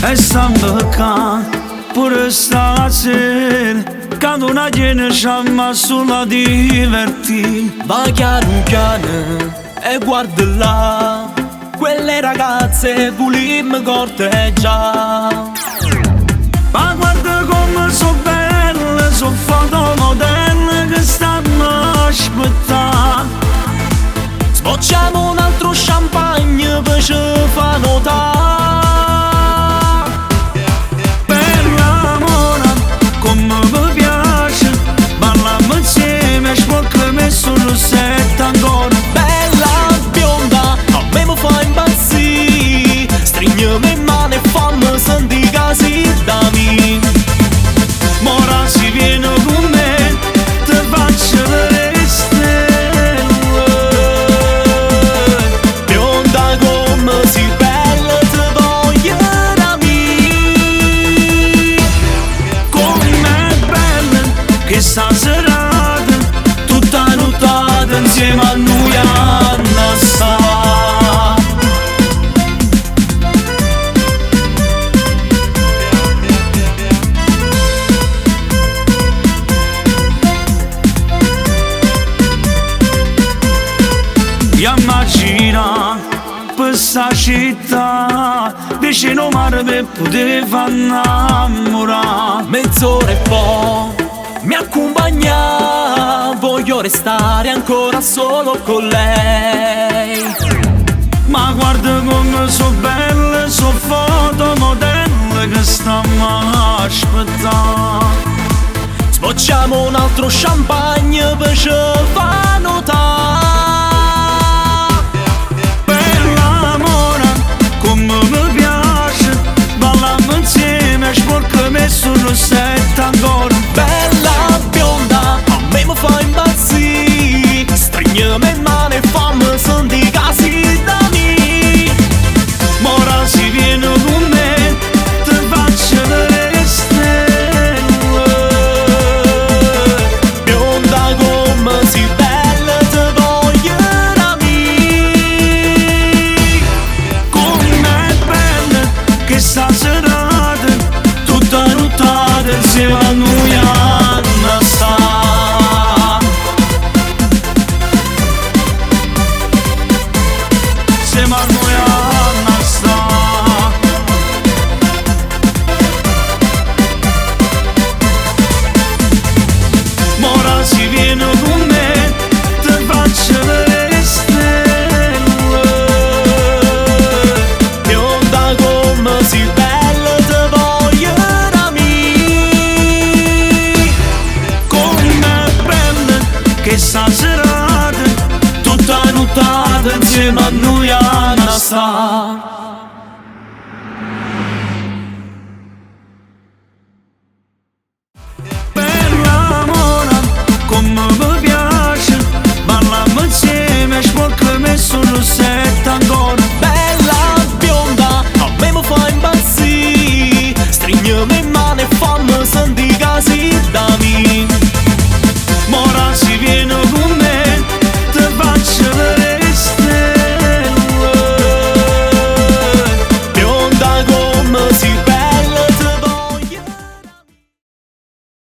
E stamm ccà pure stasera, ca nun 'a tiene c'amma solo divertì. Va chiano chiano e guarda là, quelle ragazze vulimm corteggià. Ma guarda come so belle, so fotomodelle che stanno a aspettà. Sbocciamo un altro champagne per ci fa notare. Bella mora, come mi piace, balliamo insieme, sporco messo rossetto ancora. Bella bionda, a me mi fa impazzire, strignami in mano e fammi sentire che sei da me. Mora si viene con me, te faccio vedere stelle. Bionda come sei bella, te voglio da me. Com'è bella che sta serata, tutta nottata insieme a noi a sta. Immagina per sta città, vicino mare per poter far innamorare. Mezz'ora e poi mi accompagna, voglio restare ancora solo con lei. Ma guarda come so belle, so fotomodelle che stiamo a aspettare. Sbocciamo un altro champagne per ci fa notare. Bella mora, come mi piace, balliamo insieme, sporco messo rossetto ancora. Bella bionda, a me mi fa impazzire, strignami in mano e fammi sentire che sei da me. Mora si viene con me, te faccio vedere stelle. Bionda come sei bella, te voglio da me. Com'è bella che sta serata, tutta nottata insieme a noi a sta. Insieme a noi a sta. Mora si viene con me, te faccio vedere stelle. Bionda come sei bella, te voglio da me. Com'è bella che sta serata, tutta nottata insieme a noi a sta.